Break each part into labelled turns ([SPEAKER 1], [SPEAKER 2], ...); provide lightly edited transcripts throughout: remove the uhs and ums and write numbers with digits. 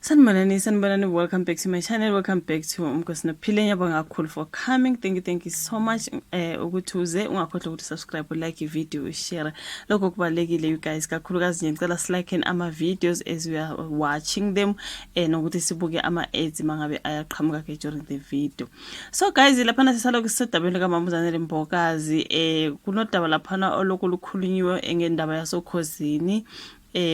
[SPEAKER 1] Sanibonani, sanibonani. Welcome back to my channel. Welcome back to Umkhosi Nophile. Ngiyabonga kakhulu for coming. Thank you, thank you so much. Ukuthi uze ungakhohlwa ukuthi subscribe, like i-video, share. Lokho kubalulekile, you guys. Kakhulukazi ngicela silike ama videos as we are watching them nokuthi sibuke ama ads mangabe ayaqhamuka ke during the video. So guys, laphana sisalokhu sisedabeni kaMama uZanele Mbokazi. Kunodaba laphana olokhu lukhulunyiwe ngendaba yasoKhozini.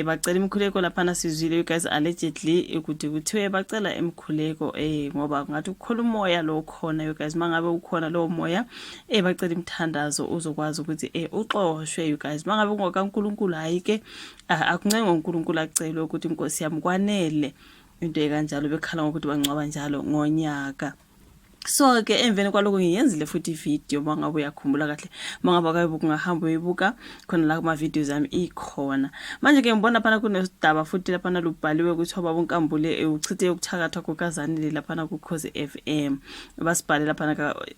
[SPEAKER 1] Bacela imikhuleko laphana, sizwile, you guys, allegedly ukuthi kuthiwe bacela imikhuleko ngoba ngathi kukhona umoya lo khona, you guys. Mangabe ukhona lowo moya, bacela imithandazo uzokwazi ukuthi uxoshwe, you guys. Mangabe kungokaNkulunkulu, hayi ke, akuncenga uNkulunkulu, acelwe ukuthi inkosi yami kwanele, into ekanjalo, bekhala ngokuthi bangcwaba njalo ngonyaka. So ke emveni kwaloko ngiyenzile futhi ivideo, mangabe uyakhumbula kahle. Mangabe akayibuka, ungahamba uyibuka khona la kuma videos ami, ikhona. Manje ke ngibona phana kunesidaba futhi laphana lubhaliwe ukuthi ubaba uNkambule uchithe ukuthakathwa kukaZanele laphana kuKhozi FM. Basibhale laphana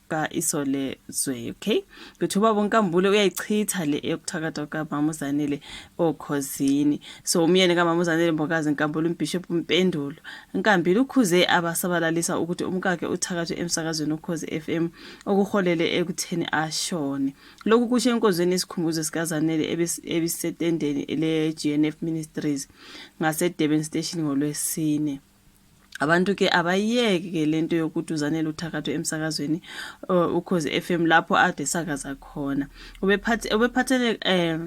[SPEAKER 1] ka Isolezwe, okay, kuthi ubaba uNkambule uyayichitha le yokuthakathwa kaMama uZanele oKhozini. So umyeni kaMama uZanele Mbokazi Nkambule, uMbishop Mpendulo Nkambile, ukhuze abasabalalisa ukuthi umkakhe uthakathwe emsakazweni uKhozi FM, okuholele ekutheni ashone. Lokhu kusho enkonzweni yesikhumbuzo sikaZanele ebisetendeni le-GNF Ministries ngase-Durban Station ngoLwesine. Abantu ke abayiyeke ke lento yokuthi uZanele uthakathwe emsakazweni uKhozi FM lapho ade sakaza khona. Ubephathe ubephathele eh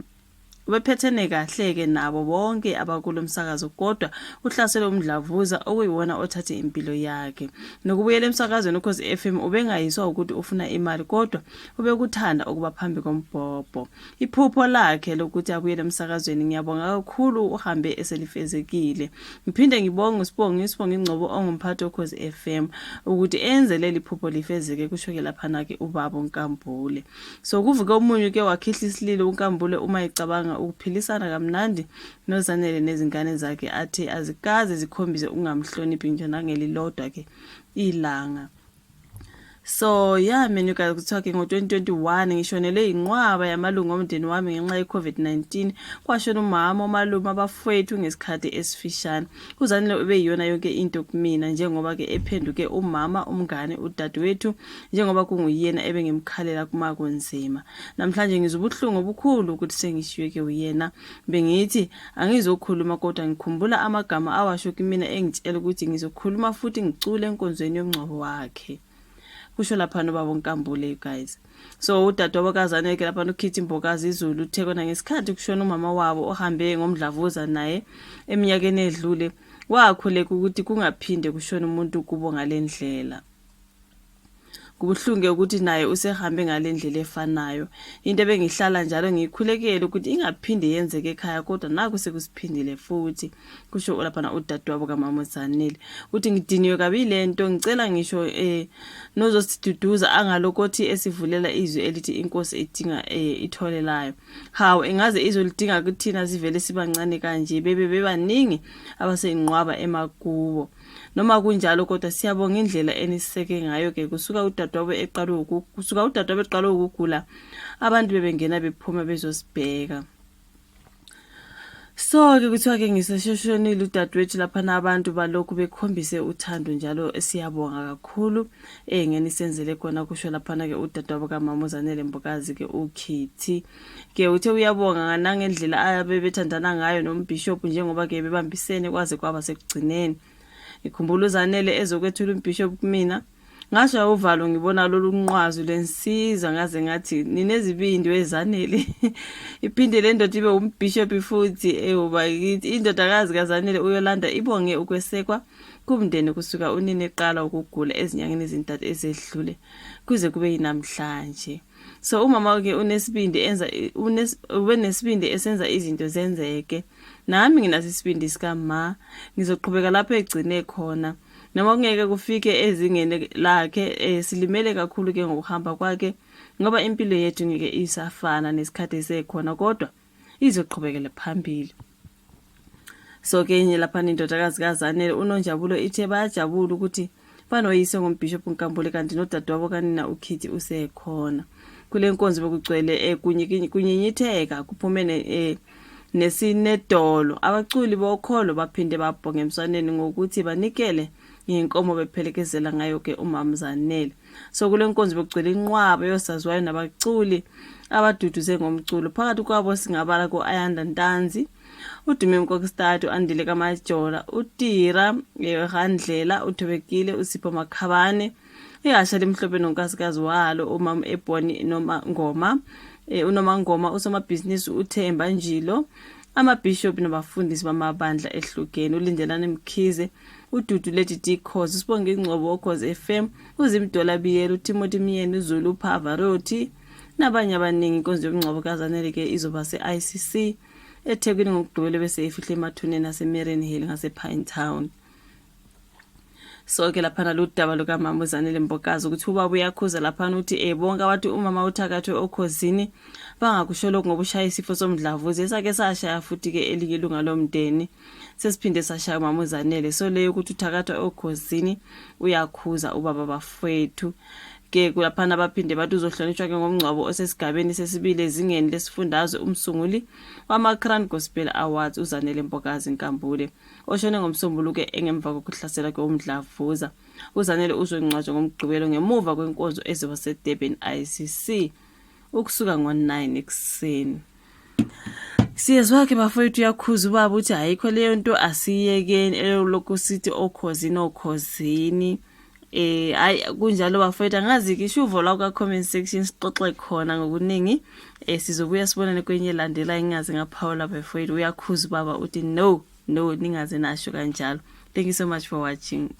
[SPEAKER 1] Ubephethene kahle-ke nabo bonke abakulo msakazo, kodwa uhlaselwe umdlavuza okuyiwona othathe impilo yakhe. Nokubuyela emsakazweni uKhozi FM ubengayiswa ukuthi ufuna imali, kodwa ubekuthanda ukuba phambi kombhobho. Iphupho lakhe lokuthi abuyele emsakazweni, ngiyabonga kakhulu, uhambe eselifezekile. Ngiphinde ngibonge uSibongi uSibongi Ngcobo ongumphathi woKhozi FM ukuthi enze leli phupho lifezeke, kusho-ke laphana-ke ubaba uNkambule. So kuvuke umunyu ke wakhihla isililo uNkambule uma ecabanga ukuphilisana kamnandi noZanele nezingane zakhe athi azikaze zikhombise ukungamhloniphi ngisho nangelilodwa ke ilanga. So yeah man, you guys, kuthiwa ke ngo-2021 ngishonelwe yinqwaba yamalungu omndeni wami ngenxa ye-COVID-19. Kwashona umama, omalume, abafowethu ngesikhathi esifishane. UZanele ubeyiyona yonke into kumina njengoba ke ephenduke umama, umngane, udadewethu, njengoba kunguyena ebengimkhalela kuma kunzima. Namhlanje ngizwa ubuhlungu obukhulu ukuthi sengishiywe ke uyena. Bengithi angizokhuluma, kodwa ngikhumbula amagama awasho kimina engitshela ukuthi ngizokhuluma futhi ngicule enkonzweni yomngcwabo wakhe, kusho laphana ubaba uNkambule, you guys. So udadewabo kaZanele ke laphana, uKhithi Mbokazi Izulu, uthe kona ngesikhathi kushona umama wabo ohambe ngomdlavuza naye eminyakeni edlule, wakhuleka ukuthi kungaphinde kushone umuntu kubo ngale ndlela. Kubuhlungu ukuthi naye usehambe ngale ndlela efanayo. Into ebengihlala njalo ngiyikhulekele ukuthi ingaphinde yenzeke ekhaya, kodwa naku sekusiphindile futhi, kusho laphana udadewabo kamama uZanele. Uthi ngidiniwe kabi lento, ngicela ngisho nozosiduduza angalokothi esivulela izwi elithi inkosi idinga ithole layo. Hawu, engaze izolidinga kuthina sivele sibancane kanje, bebe bebaningi abaseyinqwaba emakubo. Noma kunjalo kodwa siyabonga indlela eniseke ngayo ke kusuka udadewabo eqalwe ukugula, abantu bebengena bephuma bezosibheka. So ke kuthiwa ke ngiseshoshonile udadewethu laphana, abantu balokhu bekhombise uthando njalo, siyabonga kakhulu ngenisenzele khona, kusho laphana ke udadewabo kamama uZanele Mbokazi ke uKhithi. Ke uthe uyabonga nangendlela abebethandana ngayo nombishop njengoba ke bebambisene kwaze kwaba sekugcineni. Ngikhumbula uZanele ezokwethula umbishop kumina. Ngasho uvalo ngibona lolu nqwazi lwensiza, ngaze ngathi ninezibindi weZanele. Iphinde le ndoda ibe umbishop futhi ewuba kithi. Indodakazi kaZanele uYolanda ibonge ukwesekwa kumndeni kusuka unina eqala ukugula ezinyangeni ezintathu ezedlule kuze kube yinamhlanje. So umama ke unesibindi enza ube nesibindi esenza izinto zenzeke. Nami nginaso isibindi sikama, ngizoqhubeka lapho egcine khona. Noma kungeke kufike ezingeni lakhe, silimele kakhulu ke ngokuhamba kwakhe ngoba impilo yethu ngeke isafana nesikhathi esekhona, kodwa izoqhubekela phambili. So ke enye lapha indodakazi kaZanele uNonjabulo ithe bayajabula ukuthi banoyise ngombishop Nkambule, kanti nodadewabo kanina uKhithi usekhona. Kule nkonzo bekugcwele kunyinyitheka kuphume nesinedolo. Abaculi bokholo baphinde babhonga emswaneni ngokuthi banikele ngenkomo bephelekezela ngayo ke uMamZanele. So kule nkonzo bekugcwele inqwaba yosaziwayo nabaculi abaduduze ngomculo. Phakathi kwabo singabala ko-Ayanda Ntanzi, uDumi Mkokstad, u-Andile Kamajola, uTira Randlela, uThobekile, uSipho Makhabane, ihasha limhlophe nonkosikazi walo umama Ebony noma Ngoma, uNoma Ngoma, usomabhizinisi uThemba Njilo, amabhishobhi nabafundisi bamabandla ehlukene, uLindelani Mkhize, uDudu Lady D Khoza, uSibonge Ngcobo woKhozi FM, uZimdola Biyela, uTimothy Myeni, uZulu Pavarotti nabanye abaningi. Inkonzo yomngcwabo kaZanele ke izoba se-ICC eThekwini ngoMgqibelo bese ifihle emathuneni aseMariannhill ngasePinetown. So-ke laphana ludaba lukamama uZanele Mbokazi ukuthi ubaba uyakhuza laphana uthi bonke abathi umama uthakathwe okhozini bangakusho lokhu ngoba ushaya isifo somdlavuza esake sashaya futhi-ke elinye ilunga lomndeni sesiphinde sashaya umama uZanele. So leyo ukuthi uthakathwa okhozini uyakhuza ubaba bafowethu ke kulaphana baphinde bathi uzohlonishwa ke ngomngcwabo osesigabeni sesibili ezingeni lesifundazwe umsunguli wama-Crown Gospel Awards uZanele Mbokazi Nkambule oshone ngoMsombuluko engemva kokuhlasela kwomdlavuza. UZanele uzongcwatshwa ngoMgqibelo ngemuva kwenkonzo ezoba seDurban ICC ukusuka ngo-9 ekuseni. Siyezwa ke bafowethu uyakhuza ubaba uthi ayikho leyo nto asiyekeni elokhu sithi okhozini okhozini. Hayi kunjalo bafowethu angazi ke ishuvo la ka comment section sixoxe khona ngokuningi. Sizobuya sibonane kwenye elandela ingaze ngaphawula bafowethu uyakhuza ubaba uthi no no ningaze nasho kanjalo. Thank you so much for watching.